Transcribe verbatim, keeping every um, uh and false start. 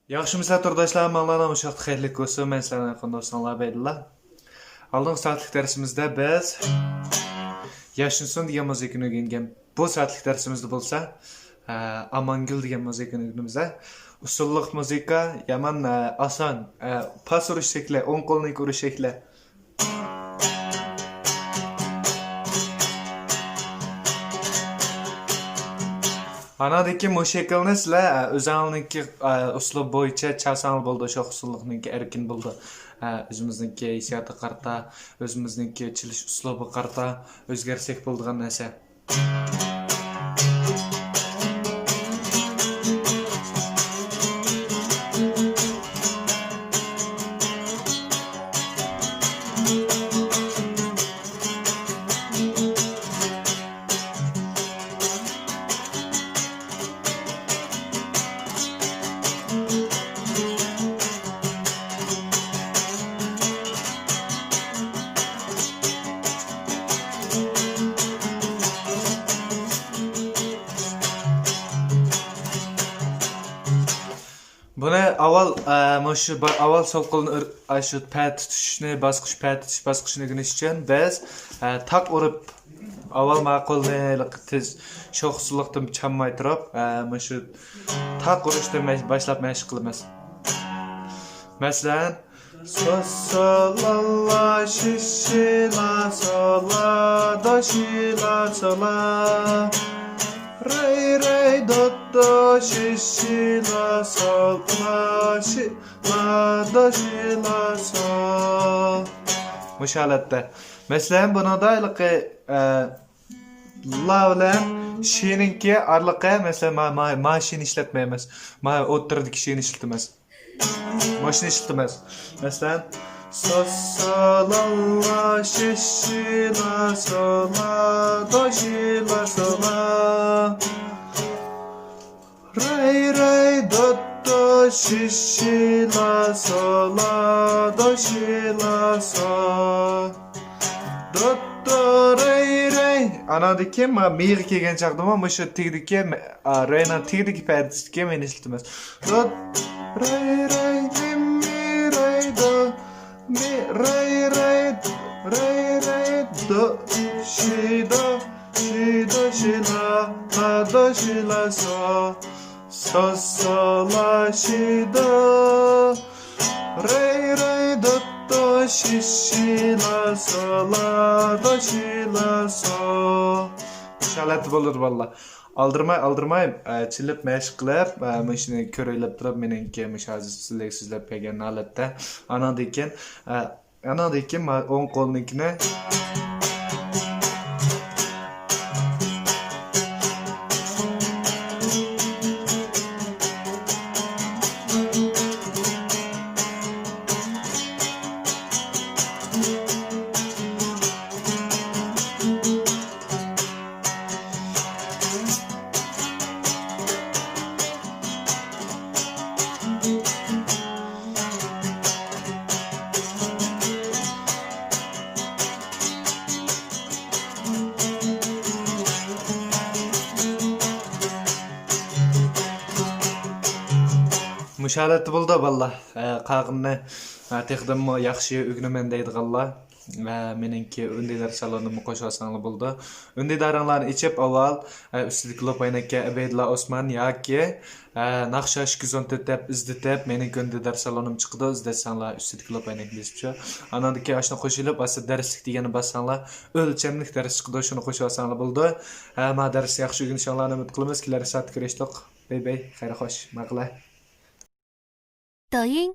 ياخشىمۇسىلەر تورداشلار، ھەممىڭلارنىڭ مۇشۇ ۋاقىت خەيرلىك بولسۇن. مەن سىلەرنىڭ يېقىن دوستۇڭلار ئابەيدۇللا. ئالدىنقى سائەتلىك دەرسىمىزدە بىز ياشنىسۇن دېگەن مۇزىكىنى ئۆگەنگەن. بۇ سائەتلىك دەرسىمىزدە بولسا، ئە، ئامانگۈل دېگەن مۇزىكىنى ئۆگىنىمىز. ئە، ئۇسسۇللۇق مۇزىكا يامان، ئە، ئاسان. ئە، پاس ئۇرۇش شەكلى، ئوڭ قولنىڭكى ئۇرۇش شەكلى. ئاناندىن كېيىن مۇشۇ شەكىلنى سىلەر، ئە، ئۆزۈڭلارنىڭكى، ئە، ئۇسلۇب بويىچە چالساڭلار بولىدۇ، شۇ ئۇسسۇللۇقنىڭكى ئەركىن بولىدۇ. ئە، ئۆزىمىزنىڭكى ھېسسىياتىغا قارىتا، ئۆزىمىزنىڭكى چېلىش ئۇسلۇبىغا قارىتا ئۆزگەرتسەك بولىدىغان نەرسە. بۇنى ئاۋۋال، ئە، مۇشۇ با-، ئاۋۋال سول قولنى ئۈر-، ئاشۇ پەتە تۇتۇشنى، باسقۇچ، پەتە تۇتۇش باسقۇچىنى ئۆگىنىش ئۈچۈن بىز، ئە، تاق ئۇرۇپ، ئاۋۋال ما قولنى ھېلىقى تېز شوخ ئۇسسۇللۇقتىن چانماي تۇرۇپ، ئە، مۇشۇ تاق ئۇرۇشتىن مەش-، باشلاپ مەشىق قىلىمىز. مەسىلەن، سو، سو، لا، لا، شى، شى، لا، سو، لا، دو، شى، لا، سو، لا. رەي، رەي، دو، دو، شى، شى، لا، سو، لا، شى، لا، دو، شى، لا، سو. مۇشۇ ھالەتتە. مەسىلەن، بۇنىڭدا ھېلىقى، ئە، لا بىلەن شىنىڭكى ئارىلىقى، مەسىلەن، ما، ما، ما شىنى ئىشلەتمەيمىز. ما ئوتتۇرىدىكى شىنى ئىشلىتىمىز. ماشىنا ئىشلىتىمىز. مەسىلەن، سو، سو، لا، لا، شى، شى، لا، سو، لا، دو، شى، لا، سو، لا. رەي، رەي، دو، دو، شى، شى، لا، سو، لا، دو، شى، لا، سو. دو، دو، رەي، رەي. ئاناندىن كېيىن ما مىغا كەلگەن چاغدىمۇ مۇشۇ تېگىدىكى، ئا، رەينىڭ تېگىدىكى پەدىسىدىكى مىنى ئىشلىتىمىز. دو، رەي، رەي، مى، مى، رەي، دو، مى، رەي، رەي، رەي، رەي، دو، شى، دو، شى، دو، شى، لا، لا، دو، شى، لا، سو، سو، سو، لا، شى، دو، رەي، رەي، دو، دو، شى، شى، لا، سو، لا، دو، شى، لا، سو. مۇشۇ ھالەتتە بولىدۇ، بالىلار. ئالدىرىماي، ئالدىرىماي، ئە، چېلىپ مەشىق قىلىپ، ئە، مۇشۇنى كۆرۈۋېلىپ تۇرۇپ، مېنىڭكى مۇشۇ ھازىر سىزلەرگە سۆزلەپ بەرگەن ھالەتتە. ئاناندىن كېيىن، ئە، ئاناندىن كېيىن ما-، ئوڭ قولنىڭكىنى. مۇشۇ ھالەتتە بولىدۇ، بالىلار. ئە، قالغىنىنى، ئە، تېخىدىنمۇ ياخشى ئۆگىنىمەن دەيدىغانلار، ئە، مېنىڭكى ئۈندىدار سالونۇمنى قوشۇۋالساڭلار بولىدۇ. ئۈندىدارىڭلارنى ئېچىپ، ئاۋۋال، ئە، ئۈستىدىكى لوپ ئەينەككە ئەبەيدۇللا ئوسمان ياكى، ئە، ناخشا ئىككى يۈز ئون تۆت دەپ ئىزدىتىپ، مېنىڭكى ئۈندىدار سالونۇم چىقىدۇ، ئىزدەتسەڭلار ئۈستىدىكى لوپ ئەينەكنى بېسىپچۇ. ئاناندىن كېيىن ئاشۇنى قوشۇۋېلىپ، ئاستىدا دەرسلىك دېگەننى باسساڭلار، ئۆلچەملىك دەرس چىقىدۇ، شۇنى قوشۇۋالساڭلار بولىدۇ. ھە، ما دەرسنى ياخشى ئۆگىنىشىڭلارنى ئۈمىد قىلىمىز. كېلەر سائەتتە كۆرۈشتۇق. بەي بەي، خەير خوش، ماقۇل. 抖音、